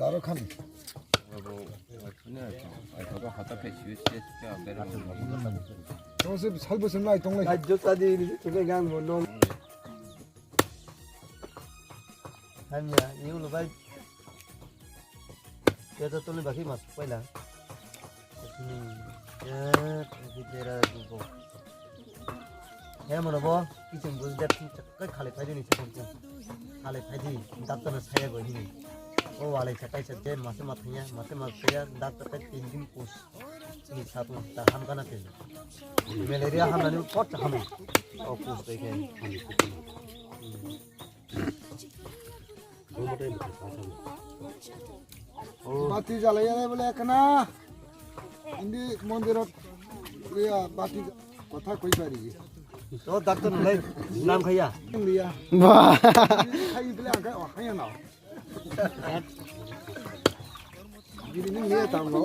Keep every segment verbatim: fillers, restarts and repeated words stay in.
Taro khan. Tong se sal bosom lai tong lai. Rajyo tadi ni tong lai gan mo nong. Hamya, ni ulo bai. Kaya to tole baki mas paila. Hmm. Ya, ini daerah juga. He mano bo, kiching bus dep sing chakai khalai phaidi ni chakon chang. Khalai phaidi, doctor na saya go hini. O walai chakai chakai, mase mathanya, mase mathanya, doctor kai tin din kus. Ni satu, ta ham kana tin. Malaria ham nani kot ham. O kus dai kai. Bati jalaiya bole ekna. Indi mondirot ya bati kotha koi pari. To doctor nulai nam khaya. Liya. Bah. Khai bole angkai o khaya na. Giri ni liya tang lo.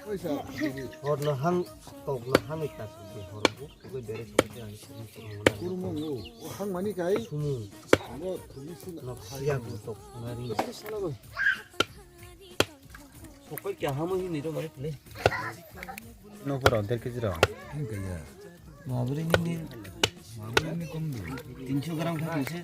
Oisa giri. Hor no hang tok no hang ikha. Hor bu ko bere so. Kurmo ngo. O hang mani kai. Sumu. Ngo thumi sin. No khaya bu tok na ri. Sokoi kya hamo hi ni ro mare phle. No pura der kg ro. Hing kaya. Mabri ni ni. Mabri ni kom du. Tinsho gram kha se.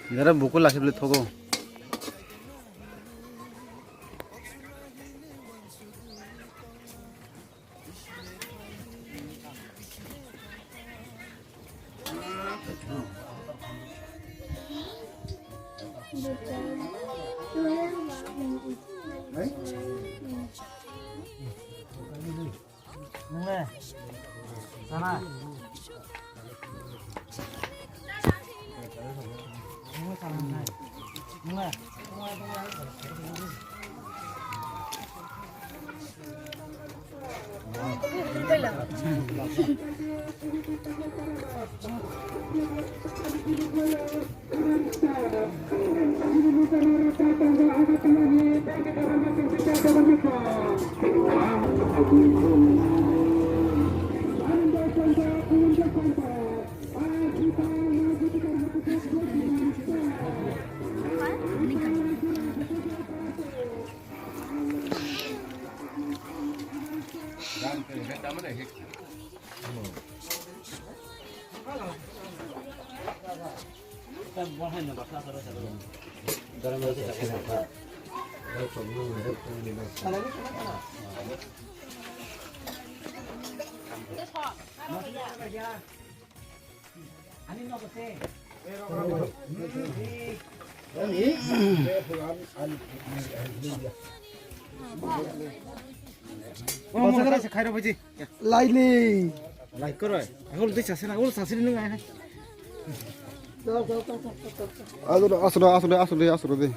Nara buku lakhi bole thogo. Laili. Lai koroi. Agol dui sasena, agol sasena nung ai. Asro, asro, asro, asro, asro de.